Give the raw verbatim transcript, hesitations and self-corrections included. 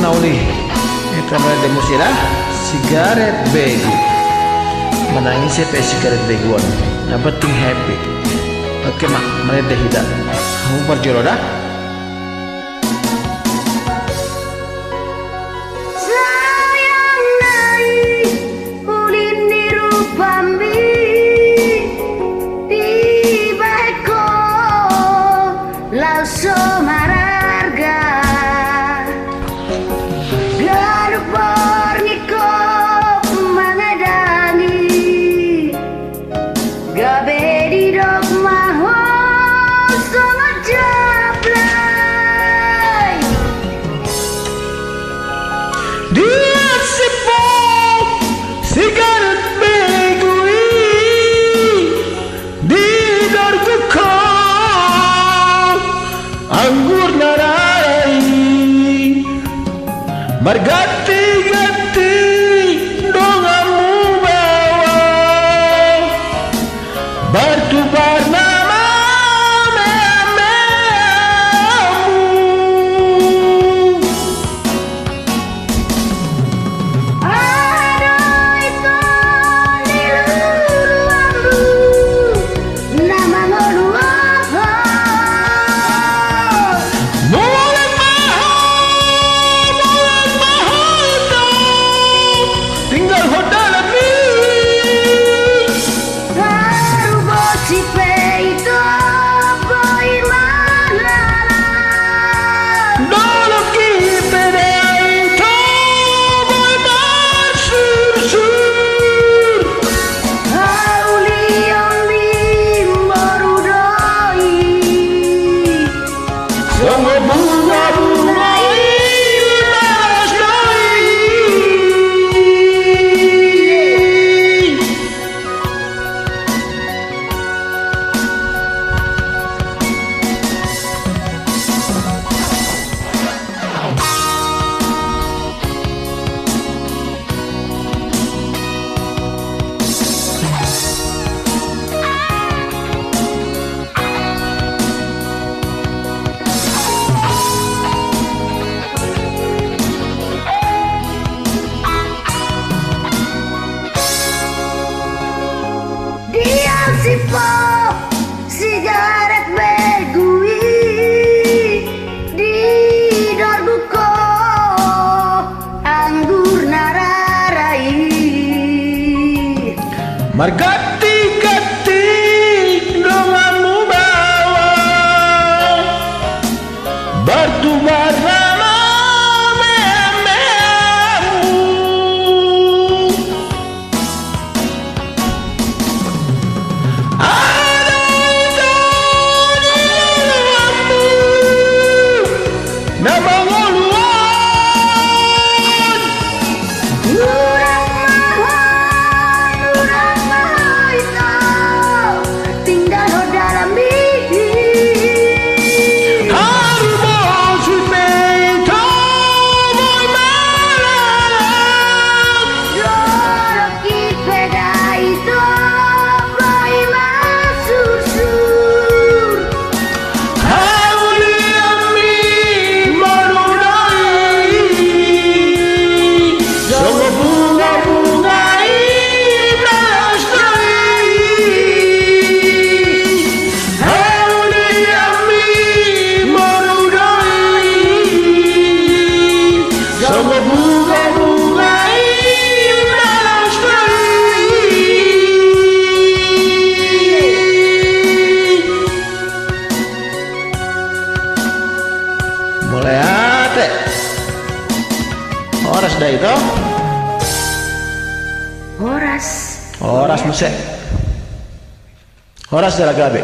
Uli, hita marende muse da, sigaret begu. Manang ise pe sigaret begu on, na penting happy. Oke ma, marende hita. Hamu parjolo da. Sayang nai, uli ni rupami, dibahen ho laos so mararga. Ganup borngin ho mangadangi, gabe didok ma ho songon jablay. Diasip ho sigaret begu i, didorguk ho anggur na rara i. Marganti-ganti donganmu baoa, bartubar nama meameamu. Adong ito di luruanmu na mangolu ho. Mulak ma ho, mulak ma ho ito, tinggal ho dalan ni. Haru bosi pe ito boi manala. Dolok i pe da ito boi marsursur. Haulion ni boru do i. Songon bunga-bunga i las do i. Diasip ho sigaret begu i, didorguk ho anggur na rara i. Marganti-ganti donganmu baoa, bartubar nama meameamu. Adong ito di luruanmu na mangolu on. Mulak ma ho, mulak ma ho ito, tinggal ho dalan ni. Haru bosi pe ito boi manala. Dolok i pe da ito boi marsursur. Haulion ni boru do i. Songon bunga-bunga i na las do i. Haulion ni boru do i. Songon bunga-bunga i na las do i. Mauliate. Horas da ito. Horas. Horas muse. Horas da, gabe.